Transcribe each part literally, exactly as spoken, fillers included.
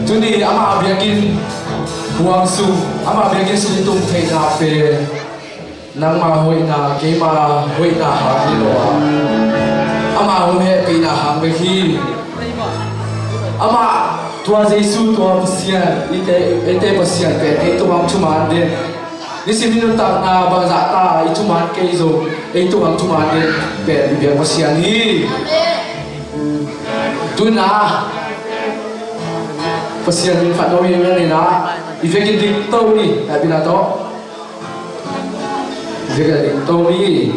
Tuni amah biakinn huang sung, amah biakinn sung i tum theihna pen nangma hoihna, keima hoihna hang hi lo a, ama hong hehpihna hang bek hi. Amah tua Jesu, tua Pasian, eite, eite Pasian pen ei tungah thuman den, nisim i nuntakna bangzah ta i thuman kei zong ei tungah thuman den pen i biak Pasian hi. Tuna Pasian min phat lo hi manin ah, i vekin ding to ni, a bina tawh i vekin ding to ni.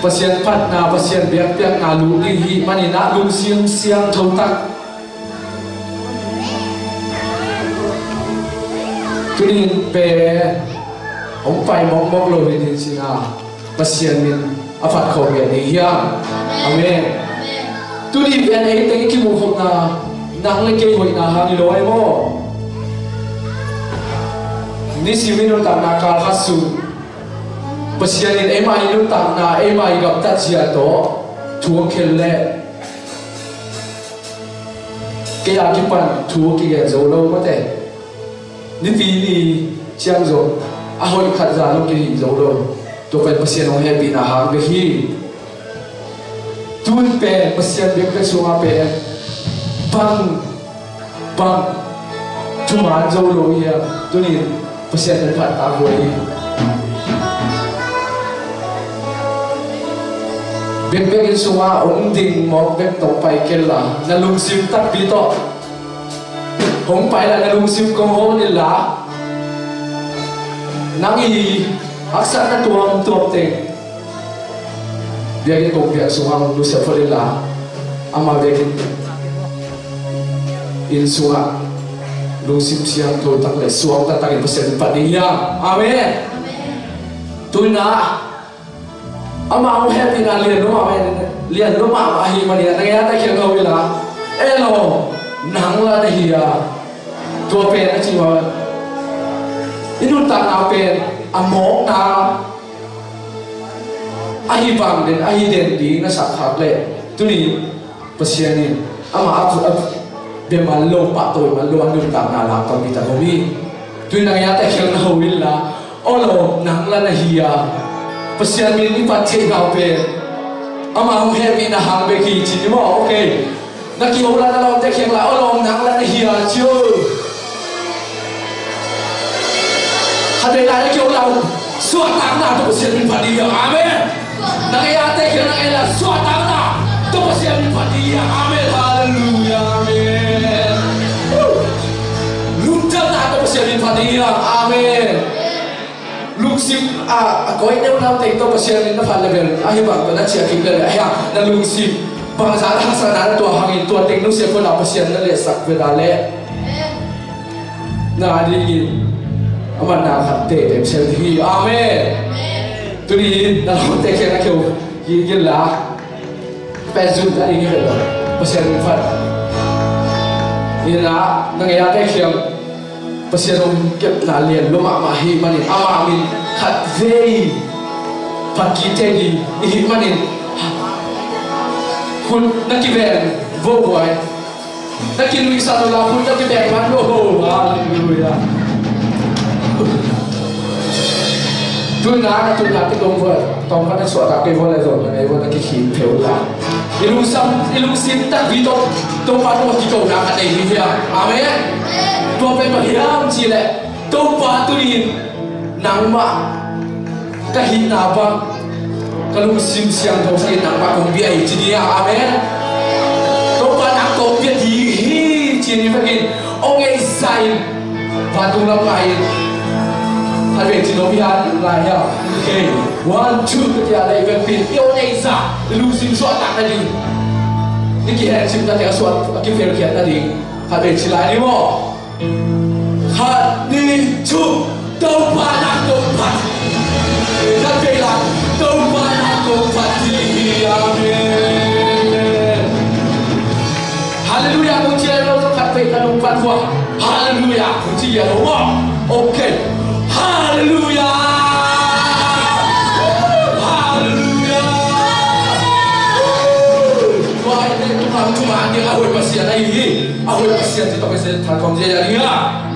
Pasian phatna, Pasian biakpiakna luh ding hi manin ah, lungsim siangtho tak. Tunin pen hong pai mawkmawk lo hi ding cina, Pasian min a phat khawh pian ding hiam? Amen. Tuni pen ei teng i kimuhkhopna nang le kei hoihna hang hi lo ai maw? Nisim i nuntakna kal khat sung Pasian in eima i nuntakna, eima i gamtat zia tawh thu hong khen leh kei a kipan thu kigen zo lo mate. Nipi ni ciang zong a hoih khat za lo kihih zo lo. Tua pen Pasian hong hehpihna hang bek hi. Tun pen Pasian biakpiak sungah pen bang bang thuman zo lo hiam? Tunin Pasian min phat ta huai hi. Biakpiak inn sungah hong ding mawk bek tawh pai kei la, na lungsim takpi tawh hong pai la, na lungsim kong hon in la, nang i haksatna tuamtuam teng biakinn kong biak sungah hong nusia phot in la, ama biakinn inn sungah lungsim siangtho tak le suang taktak in Pasian min phat ding hiam? Amen. Tuna amah hong hehpihna lian lo mah, lian lo mahmah ahi manin ah, na ngeina teh khial na ho in la, e lo, nang la na hi a, tua pen a ci mah, i nuntakna pen a mawkna ahi bang den, ahi den ding na sak khak leh, tuni Pasian in amah a, a bia man lo, pahtawi man lo a nuntakna lam tampi tak om hi. Tuni na ngeina teh khial na ho in la, aw lo, nang la na hi a, Pasian min i phat theihna pen ama hong hehpihna hang bek hi ci ni maw? Okay. Na kiho la, na lawmte kiang la, aw lo, nang la na hi a ci uh. Khatvei lai na kiho la, suahtakna tawh Pasian min phat ding hi. Amen. Na ngeina teh khial na ngeina la, suahtakna tawh Pasian min phat ding hi. Amen. Halleluiah. Amen. Lungdamna tawh Pasian min phat ding hi. Amen. Lungsim a, a koi neu lam teng tawh Pasian min na phat leh bel, ahi bang tawh na ciah kik leh, ahi hang na lungsim bangzah na haksatna na tuah hangin tua teng nusia kho la, Pasian na liatsak ve la leh, na dingin a manna khat tete sem ding hi. Amen. Tuni na lawmte kiang na keu hi gil la, pen zun ta ding hi ve lo. Pasian min phat in la, na ngeina teh khial Pasian hong kepna lian lo mahmah ahih manin, ama min khatvei phat kik thei ding i hih manin, khut na kibeng vovuai, na kinuihsan lo la, khut na kibeng man lo. Halleluiah. Tuna na tuna te kong vuah tawm khat na suahtak kei vuah le zong na ngei vuah na kikhin pheu la, i lungsam, i lungsim takpi tawh Topa tungah kikona ka nei hi hiam? Amen. Tua pen bang hiam cih leh, Topa, tuni-in nangmah ka hihna bang ka lungsim siangtho sakin nangmah kong bia hi ci ni a. Amen. Topa nang kong bia ding hi ci ni vekin, hong ei sa in, vantung lam ngai in. Khatvei ci nuam hi hang, ngai hi hang. Okay. One, two, ka ci a, lei vekpi in i hong ei sa, i lungsim suahtak nading, i kihensuk nading, a suah, a kifeelkhiat nading. Khatvei ci lai ni maw? Khat, nih, thum. Topa nang kong phat. Khatvei lai. Topa nang kong phat ding hi. Amen. Halleluiah kong ci lai lo, khatvei ka nung phat vua. Halleluiah kong ci lai lo maw? Okay. Halleluiah. Halleluiah. Tua hi te, tua Tuma an ding a hoih Pasian ahi hi. A hoih Pasian ci tawh Pasian thaltawm zia ding a.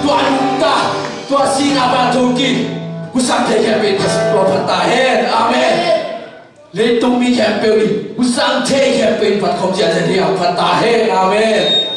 Tua nungta, tua singlamteh tawh kik, kusang thei khempeuh in Pasian phat ta hen. Amen. Leitung mi khempeuh in kusang thei khempeuh in phat khawm ziahziah hi hang, phat ta hen. Amen.